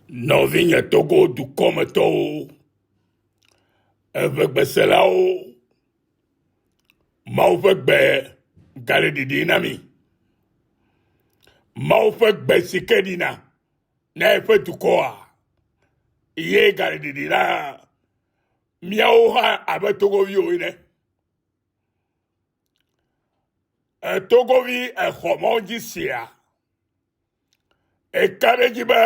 Nɔvinye Togo dukɔmetɔwo, eʋegbeselawo, Mawu ƒe gbe gale ɖiɖim na mi. Mawu ƒe gbe si ke ɖina na eƒe dukɔa ye gale ɖiɖim na míawo hã abe Togoviwo ene. Togovi exɔ Mawu dzi sia. Eka ɖe edzi be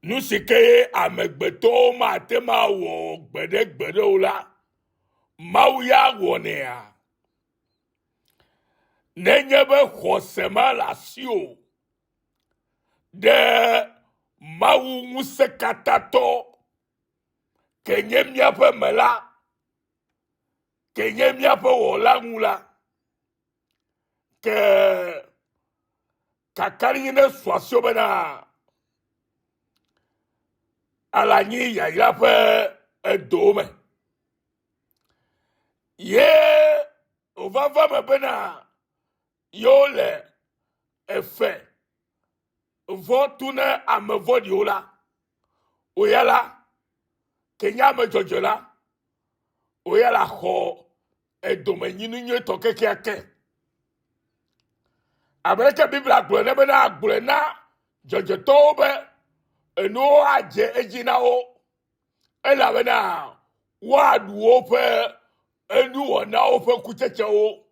nu si ke amegbetɔwo mate ŋu awɔ gbeɖegbeɖe o la, Mawu ya wɔnɛa? Nenye be xɔse ma le asiwò ɖe Mawu ŋusẽkatãtɔ ke nye míaƒe mela, ke nye míaƒe wɔla ŋu la, Ke kakaɖedzi nesu asiwò bena ale anyi yayra ƒe edowo me. Ye wòva va me bena yewo le efe vɔ̃ tu ne ame vɔ̃ɖiwo la, wò ya la, ke nye ame dzɔdzɔe la, wò ya la xɔ edomenyinu nyuitɔ kekeake. Abe leke Biblia gblɔe ne bena gblɔe na dzɔdzɔetɔwo be enuwo adze edzi na wo elabena woaɖu woƒe enuwɔnawo ƒe kutsetsewo.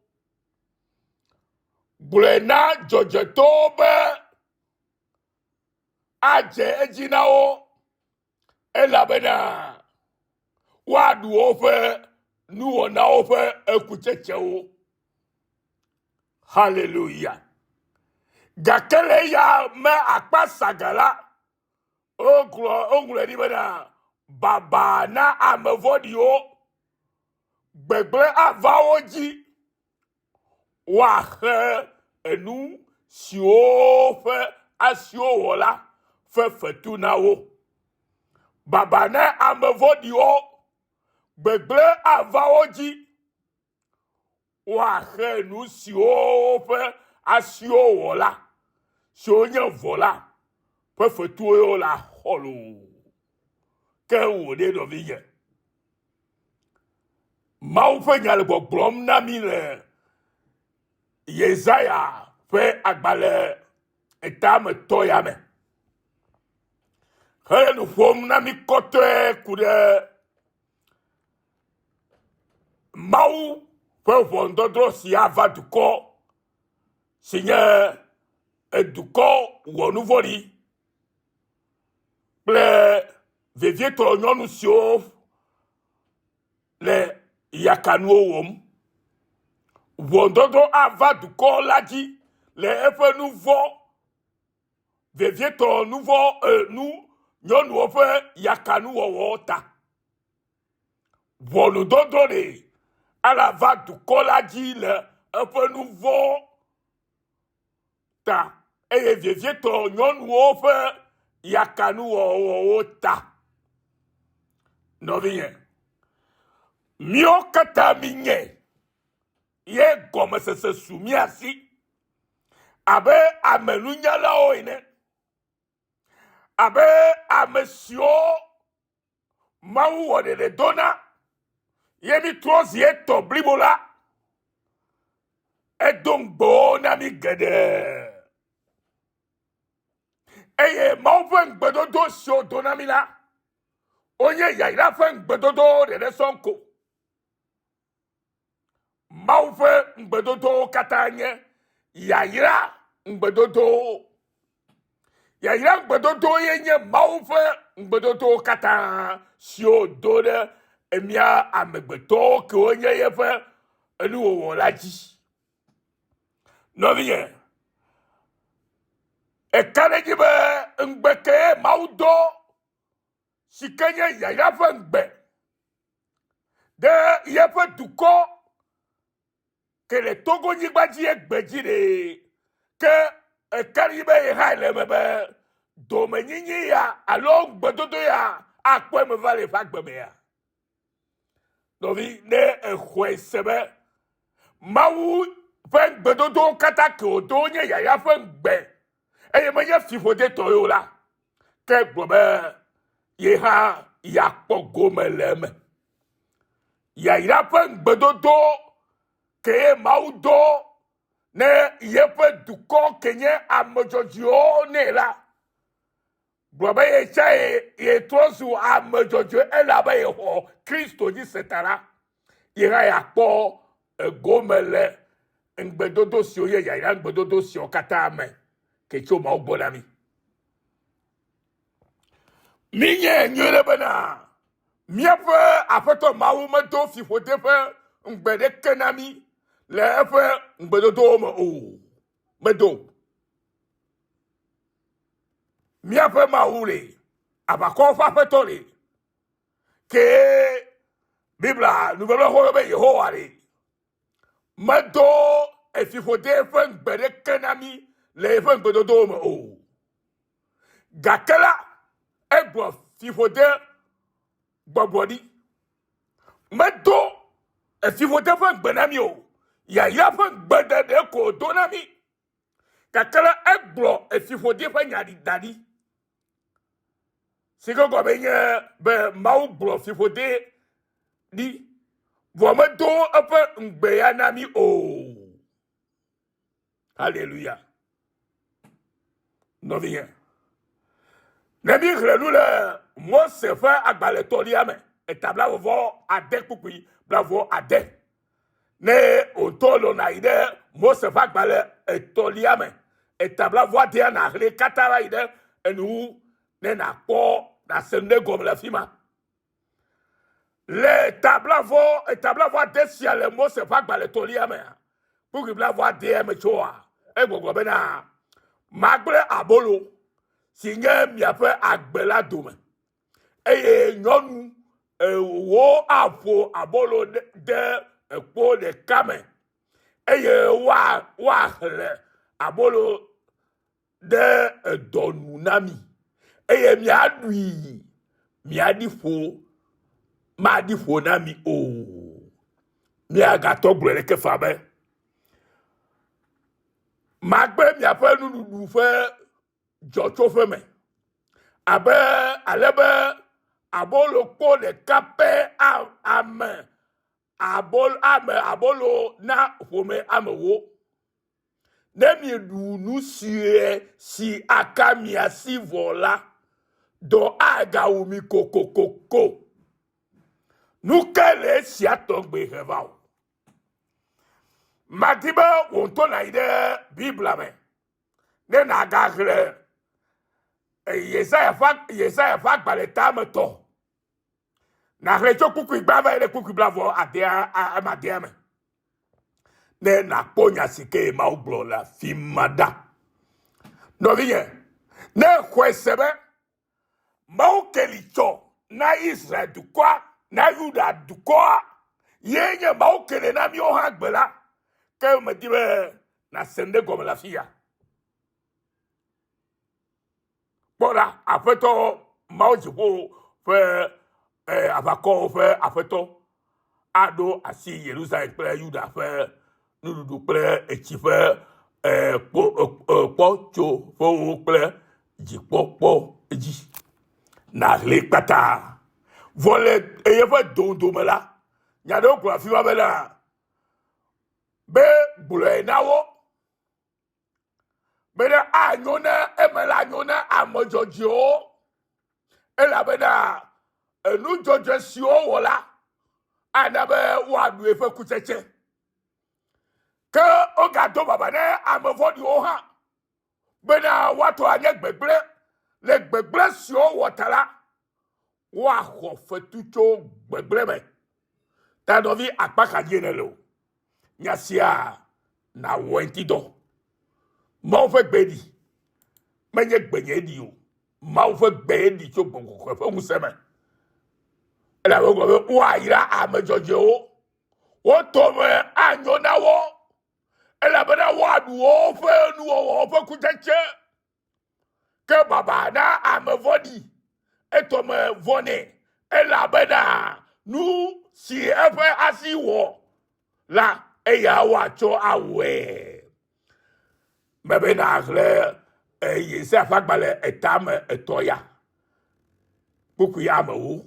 Gblɔe na dzɔdzɔetɔwo be adze edzi na wo elabena woaɖu woƒe nuwɔnawo ƒe ekutsetsewo. Haleluya. Gake le eya me akpa saga la, wogblɔ woŋlɔe ɖi bena baba na ame vɔ̃ɖiwo, gbegblẽ ava wo dzi. Woaxe enu siwo ƒe asiwo wɔ la ƒe fetu na wo. Baba na ame vɔ̃ɖiwo, gbegblẽ ava wo dzi. Woaxe nu siwo woƒe asiwo wɔ la, siwo nye vɔ̃ la, ƒe fetuwo la xɔ loo. Ke wò ɖe nɔvinye. Mawu ƒe nya le gbɔgblɔm na mí le Yesaya ƒe agbalẽ etametɔ ya me. Hele nu ƒom na mí kɔtɔe ku ɖe Mawu ƒe ʋɔnudɔdrɔ̃ si ava dukɔ si nye edukɔ wɔnuvɔ̃ɖi kple vevietɔ nyɔnu siwo le yakanuwo wɔm. Ʋɔnudɔdrɔ̃ ava dukɔ la dzi le eƒe nu vɔ̃, vevietɔ nu vɔ̃ e, nu nyɔnuwo ƒe yakanuwɔwɔ ta. Ʋɔnudɔdrɔ̃ ɖe alava dukɔ la dzi le eƒe nu vɔ̃ ta eye vevietɔ nyɔnuwo ƒe yakanuwɔwɔwo ta. Nɔvinye, míwo katã mínyɛ ye gɔmesese su mía si abe ame nunyalawo ene, abe ame siwo Mawu wɔ ɖeɖe do na ye mítrɔ zi etɔ blibo la, edo ŋugbewo na mí geɖe. Eye Mawu ƒe ŋugbedodo siwo do na mí la, wonye yayra ƒe ŋugbedodowo ɖeɖe sɔŋ ko. Mawu ƒe ŋugbedodowo katã nye yayra ŋugbedodowo. Yayra ŋugbedodo ye nye Mawu ƒe ŋugbedodowo katã siwo do ɖe mía amegbetɔwo kewo nye yeƒe enuwɔwɔ la dzi. Nɔvinye, eka ɖe edzi be ŋugbe kee Mawu do si ke nye yayra ƒe ŋugbe ɖe yeƒe dukɔ ke le Togo-nyigba dzi egbe dzi ɖe ke eka ɖi be ye hã le eme be domenyinyi ya alo ŋugbedodo ya akpɔ eme va le eƒe agbe mea? Nɔvi, ne exɔe se be Mawu ƒe ŋugbedodowo katã ke wòdo nye yayra ƒe ŋugbe eye menye fiƒodetɔ ye o la, Ke gblɔ be ye hã yeakpɔ gome le eme. Yayra ƒe ŋugbedodo kee Mawu do ne yeƒe dukɔ ke nye ame dzɔdzɔewo nɛ la, gblɔ be ye tsã yetrɔ zu ame dzɔdzɔe elabe yexɔ Kristo dzi se ta la, ye hã yeakpɔ egome le ŋugbedodo siwo nye yayra ŋugbedodo siawo katã me ke tso Mawu gbɔ na mí. Míenyae nyuie ɖe bena míaƒe Aƒetɔ Mawu medo fiƒode ƒe ŋugbe ɖeke na mí le eƒe ŋugbedodowo me o. Medo o. Míaƒe Mawu le, aʋakɔwo ƒe Aƒetɔ le, kee Biblia nubabla xoxo be Yehowa le. Medo efiƒode ƒe ŋugbe ɖeke na mí le eƒe ŋugbedodowo me o. Gake la, egblɔ fiƒode gbɔgblɔ ɖi. Medo efiƒode ƒe ŋugbe na mí o. Yayra ƒe ŋugbe ɖeɖe ko wòdo na mí. Gake la, egblɔ efiƒode ƒe nya ɖi da ɖi. Si ke gɔme nye be Mawu gblɔ fiƒode ɖi, vɔ medo eƒe ŋugbe ya na mí o. Haleluya. Nɔvinye, ne míexlẽ nu le Mose ƒe agbalẽ tɔlia me, eta blavɔ ade kpukpui blavɔ ade, ne wòtɔ lɔna yi ɖe Mose ƒe agbalẽ etɔlia me, eta blavɔ adea nàxlẽ katã va yi ɖe enuwu ne nàkpɔ nàse nu ɖe gɔme le afi ma. Le ta blavɔ eta blavɔ ade sia le Mose ƒe agbalẽ etɔ̃lia mea, kpukpui blavɔ adea me tsoa, egbɔgblɔ bena, Magblẽ abolo si nye miaƒe agbe la dome, eye nyɔnu ewo aƒo abolo ɖe ekpo ɖeka me, eye woaxlẽ abolo ɖe edɔ nu na mi, eye miaɖui, miaɖi ƒo, maɖi ƒo na mi o. Miagatɔ gblɔe ɖeke fa be, magbe miaƒe nuɖuɖu ƒe dzɔtsoƒe me, abe ale be abolokpo ɖeka pɛ ame abolo ame abolo na ƒome amewo. Ne mieɖu nu sue si aka mia si vɔ la, dɔ agawu mi kokokoko. Nu kae le esia tɔgbe he va o? Madi be wò ŋutɔ nàyi ɖe Biblia me ne nàgaxlẽ Yesaya ƒe Yesaya ƒe agbalẽ tametɔ. Nàxlẽ tso kpukpui gbã va yi ɖe kpukpui blavɔ adea ame adea me. Ne nàkpɔ nya si ke Mawu gblɔ le afi ma ɖa. Nɔvinye, ne xɔe se be Mawu ke li tsɔ na Israel dukɔa, na Yuda dukɔa, ye nye Mawu ke le na míawo hã gbe la, ke medi be nàse nu ɖe gɔme le afi ya. Kpɔ ɖa, Aƒetɔ Mawu dziƒo ƒe aʋakɔwo ƒe aƒetɔ aɖo asi Yerusalem kple Yuda ƒe nuɖuɖu kple etsi ƒe kpɔtsoƒewo kple dzikpɔkpɔ dzi. Nàʋli kpata. Vɔ le eƒe dodome la, nya ɖewo gblɔ afi ma bena, be gblɔe na wo bena anyo na eme la anyo na ame dzɔdzɔewo elabena enu dzɔdzɔe siwo wowɔ la ana be woaɖu eƒe kutsetse. Ke wogado baba na ame vɔ̃ɖiwo hã bena woatɔ anye gbegblẽ le gbegblẽ siwo wowɔ ta la, woaxɔ fetu tso gbegblẽ me. Ta nɔvi akpa ka dzie nèle o? Nya sia nàwɔ eŋuti dɔ. Mawu ƒe gbe ɖi. Menye gbenye ɖi o. Mawu ƒe gbe ɖi tso gbɔgbɔ kɔkɔe ƒe ŋusẽ me. Elabe wogblɔ be woayra ame dzɔdzɔewo. Wo tɔme anyo na wo elabena woaɖu woƒe nuwɔwɔwo ƒe kutsetse. Ke baba na ame vɔ̃ɖi, etɔme vɔ nɛ, elabena nu si eƒe asi wɔ la, eya woatsɔ awɔe. Mebe nàxlẽ Yesaya ƒe agbalẽ etame etɔ̃ ya. Kpukpui amewo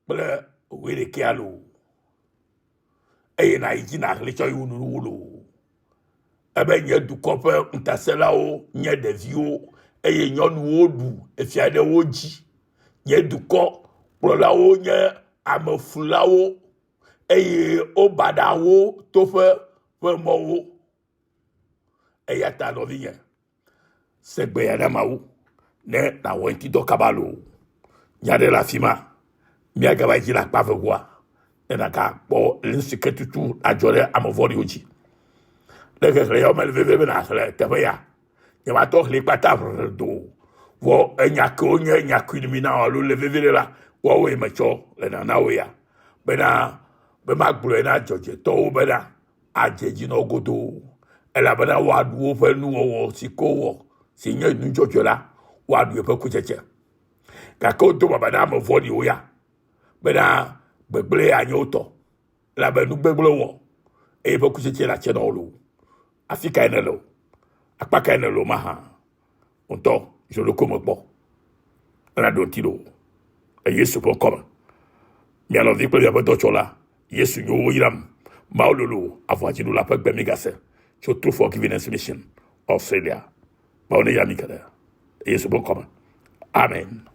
kple wuiɖekɛa loo. Eye nàyi dzi nàxlẽ tsɔ yi wo nuwuwu loo. Ebe nye dukɔ ƒe ŋutasẽlawo nye ɖeviwo eye nyɔnuwo ɖu efia ɖe wo dzi. Nye dukɔ kplɔlawo nye ameflulawo eye wobaɖa wo toƒe ƒe mɔwo. Eya ta nɔvinye, se gbe ya na Mawu ne nàwɔ eŋuti dɔ kaba loo. Nya ɖe le afi ma, míagava yi dzi le akpa vegoa ne nàgakpɔ nu si ke tutu adzɔ ɖe ame vɔ̃ɖiwo dzi. Le xexlẽ yawo mele vevie be nàxlẽ teƒe ya. Nyematɔ xlẽ kpata ʋeʋẽ do o. Vɔ enya kewo nye nyakui mi na alo le vevie ɖe la, woawoe metsɔ le nana wo ya. Bena be magblɔe na dzɔdzɔetɔwo bena adze edzi na wo godoo, elabena woaɖu woƒe nuwɔwɔ si ke wowɔ, si nye nu dzɔdzɔe la, woaɖu eƒe kutsetse. Gake wodo baba na ame vɔ̃ɖiwo ya bena gbegblẽe anye wo tɔ, elabe nu gbegblẽ wowɔ eye eƒe kutsetse le atse na wo loo. Afi kae nèle o? Akpa kae nèle o mahã? Ŋutɔ dzro ɖokuiwò me kpɔ ne nàɖo ŋuti ɖo le Yesu ƒe ŋkɔ me. Mia nɔvi kple miaƒe dɔtsɔla Yesu nyo woyram. Mawu lolo avɔadziɖula ƒe gbe migase tso True Forgiveness Mission, Australia. Mawu neyra mi geɖe le Yesu ƒe ŋkɔ me. Amen.